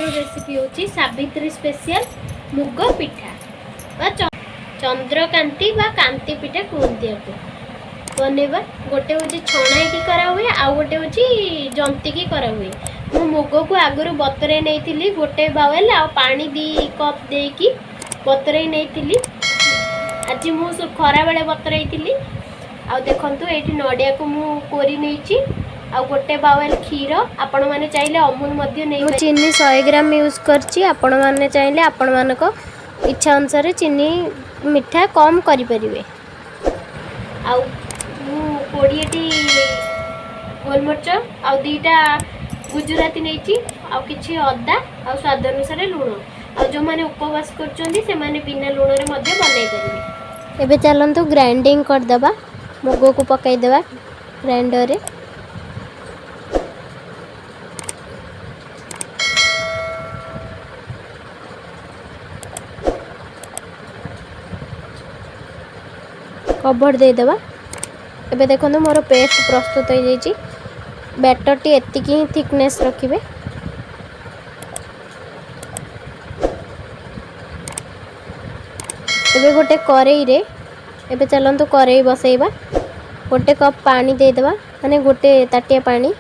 Recipe ହେଉଛି Savitri special ମୁଗ ପିଠା ବା ଚନ୍ଦ୍ରକାନ୍ତି ବା କାନ୍ତି ପିଠା କୁହନ୍ତି। ୟାକୁ ବନେଇବା ଗୋଟେ ହେଉଛି ଛଣା ହେଇକି କରାହୁଏ, ଆଉ ଗୋଟେ ହେଉଛି ଜନ୍ତିକି କରାହୁଏ। ମୁଁ ମୁଗକୁ ଆଗରୁ ବତୁରେଇ ନେଇଥିଲି ଗୋଟେ ବାୱେଲ ଆଉ ପାଣି 2 କପ୍ ଦେଇକି ବତୁରେଇ ନେଇଥିଲି। ଆଜି ମୁଁ ଖରାବେଳେ ବତୁରେଇଥିଲି। ଆଉ ଦେଖନ୍ତୁ, ଏଇଠି ନଡ଼ିଆକୁ ମୁଁ କୋରି ନେଇଛି ଆଉ ଗୋଟେ ବାୱେଲ କ୍ଷୀର। ଆପଣମାନେ ଚାହିଁଲେ ଅମୁଲ ମଧ୍ୟ ନେଇ। ମୁଁ ଚିନି 100 ଗ୍ରାମ ୟୁଜ୍ କରିଛି। ଆପଣମାନେ ଚାହିଁଲେ ଆପଣମାନଙ୍କ ଇଚ୍ଛା ଅନୁସାରେ ଚିନି ମିଠା କମ୍ କରିପାରିବେ। ଆଉ ମୁଁ 20ଟି ଗୋଲମରିଚ ଆଉ 2ଟା ଗୁଜୁରାତି ନେଇଛି ଆଉ କିଛି ଅଦା ଆଉ ସ୍ୱାଦ ଅନୁସାରେ ଲୁଣ। ଆଉ ଯେଉଁମାନେ ଉପବାସ କରୁଛନ୍ତି, ସେମାନେ ବିନା ଲୁଣରେ ମଧ୍ୟ ବନେଇ ପାରିବେ। ଏବେ ଚାଲନ୍ତୁ ଗ୍ରାଇଣ୍ଡିଙ୍ଗ କରିଦେବା। ମୁଗକୁ ପକାଇଦେବା ଗ୍ରାଇଣ୍ଡରରେ। କଭର୍ ଦେଇଦେବା। ଏବେ ଦେଖନ୍ତୁ, ମୋର ପେଷ୍ଟ ପ୍ରସ୍ତୁତ ହେଇଯାଇଛି। ବ୍ୟାଟରଟି ଏତିକି ହିଁ ଥିକନେସ୍ ରଖିବେ। ଏବେ ଗୋଟେ କରେଇରେ, ଏବେ ଚାଲନ୍ତୁ କରେଇ ବସେଇବା। ଗୋଟେ କପ୍ ପାଣି ଦେଇଦେବା, ମାନେ ଗୋଟେ ତାଟିଆ ପାଣି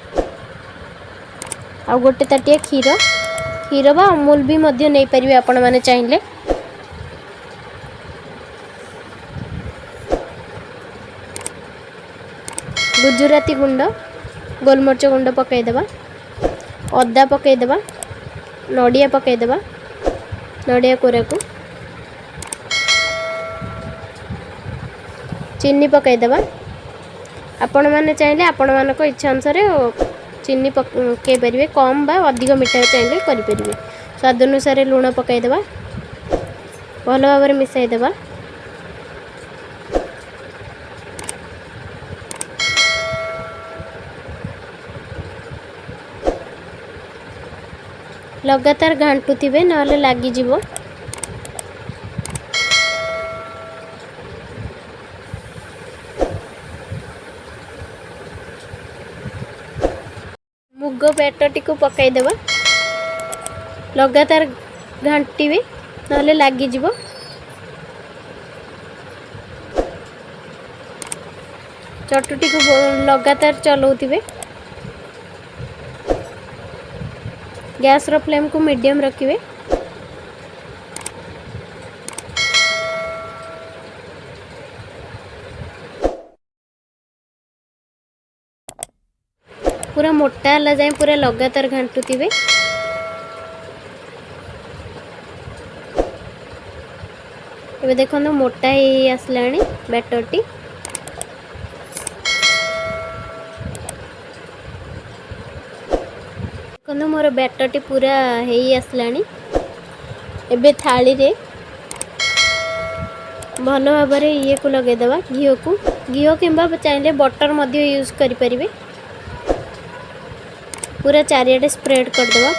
ଆଉ ଗୋଟେ ତାଟିଆ କ୍ଷୀର। କ୍ଷୀର ବା ଅମୁଲ ବି ମଧ୍ୟ ନେଇପାରିବେ ଆପଣମାନେ ଚାହିଁଲେ। ଗୁଜୁରାତି ଗୁଣ୍ଡ, ଗୋଲମରିଚ ଗୁଣ୍ଡ ପକାଇଦେବା, ଅଦା ପକାଇଦେବା, ନଡ଼ିଆ ପକାଇଦେବା, ନଡ଼ିଆ କୋରାକୁ, ଚିନି ପକାଇଦେବା। ଆପଣମାନେ ଚାହିଁଲେ ଆପଣମାନଙ୍କ ଇଚ୍ଛା ଅନୁସାରେ ଚିନି ପକାଇ ପାରିବେ, କମ୍ ବା ଅଧିକ ମିଠା ଚାହିଁଲେ କରିପାରିବେ। ସ୍ୱାଦ ଅନୁସାରେ ଲୁଣ ପକାଇଦେବା। ଭଲ ଭାବରେ ମିଶାଇଦେବା। ଲଗାତାର ଘାଣ୍ଟୁଥିବେ, ନହେଲେ ଲାଗିଯିବ। ମୁଗ ବ୍ୟାଟରଟିକୁ ପକାଇଦେବା। ଲଗାତାର ଘାଣ୍ଟିବେ, ନହେଲେ ଲାଗିଯିବ। ଚଟୁଟିକୁ ଲଗାତାର ଚଲାଉଥିବେ। ଗ୍ୟାସ୍ର ଫ୍ଲେମ୍କୁ ମିଡ଼ିୟମ୍ ରଖିବେ। ପୁରା ମୋଟା ହେଲା ଯାଏଁ ପୁରା ଲଗାତାର ଘାଣ୍ଟୁଥିବେ। ଏବେ ଦେଖନ୍ତୁ, ମୋଟା ହେଇ ଆସିଲାଣି ବ୍ୟାଟରଟି। ଦେଖନ୍ତୁ, ମୋର ବ୍ୟାଟରଟି ପୁରା ହେଇ ଆସିଲାଣି। ଏବେ ଥାଳିରେ ଭଲ ଭାବରେ ଇଏକୁ ଲଗାଇଦେବା, ଘିଅକୁ। ଘିଅ କିମ୍ବା ଚାହିଁଲେ ବଟର୍ ମଧ୍ୟ ୟୁଜ୍ କରିପାରିବେ। ପୁରା ଚାରିଆଡ଼େ ସ୍ପ୍ରେଡ୍ କରିଦେବା।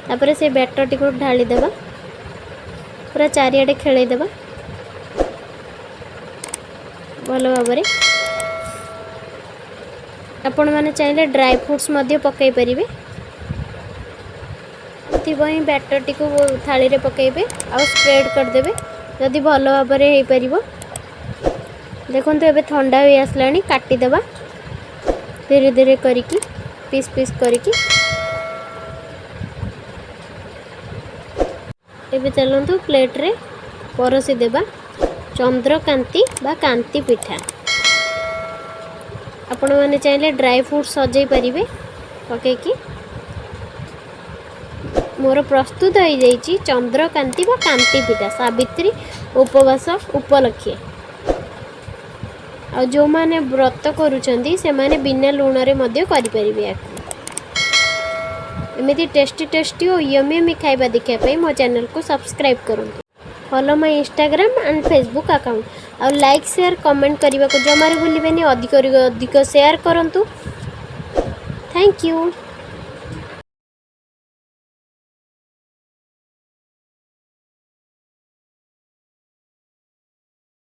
ତାପରେ ସେ ବ୍ୟାଟରଟିକୁ ଢାଳିଦେବା, ପୁରା ଚାରିଆଡ଼େ ଖେଳେଇ ଦେବା ଭଲ ଭାବରେ। ଆପଣମାନେ ଚାହିଁଲେ ଡ୍ରାଏ ଫ୍ରୁଟ୍ସ ମଧ୍ୟ ପକାଇ ପାରିବେ। ଥିବ ହିଁ ବ୍ୟାଟରଟିକୁ ଥାଳିରେ ପକାଇବେ ଆଉ ସ୍ପ୍ରେଡ୍ କରିଦେବେ, ଯଦି ଭଲ ଭାବରେ ହେଇପାରିବ। ଦେଖନ୍ତୁ, ଏବେ ଥଣ୍ଡା ହୋଇ ଆସିଲାଣି। କାଟିଦେବା ଧୀରେ ଧୀରେ କରିକି, ପିସ୍ ପିସ୍ କରିକି। ଏବେ ଚାଲନ୍ତୁ ପ୍ଲେଟ୍ରେ ପରସି ଦେବା ଚନ୍ଦ୍ରକାନ୍ତି ବା କାନ୍ତି ପିଠା। ଆପଣମାନେ ଚାହିଁଲେ ଡ୍ରାଏ ଫ୍ରୁଟ୍ ସଜେଇ ପାରିବେ ପକେଇକି। ମୋର ପ୍ରସ୍ତୁତ ହେଇଯାଇଛି ଚନ୍ଦ୍ରକାନ୍ତି ବା କାନ୍ତି ପିଠା ସାବିତ୍ରୀ ଉପବାସ ଉପଲକ୍ଷେ। ଆଉ ଯେଉଁମାନେ ବ୍ରତ କରୁଛନ୍ତି, ସେମାନେ ବିନା ଲୁଣରେ ମଧ୍ୟ କରିପାରିବେ ୟାକୁ। ଏମିତି ଟେଷ୍ଟି ଟେଷ୍ଟି ଓ ୟମି ୟମି ଖାଇବା ଦେଖିବା ପାଇଁ ମୋ ଚ୍ୟାନେଲକୁ ସବସ୍କ୍ରାଇବ୍ କରନ୍ତୁ। Follow my Instagram and Facebook account. ଆଉ ଲାଇକ୍, ସେୟାର, କମେଣ୍ଟ କରିବାକୁ ଜମାରୁ ଭୁଲିବେନି। ଅଧିକରୁ ଅଧିକ ସେୟାର କରନ୍ତୁ। Thank you.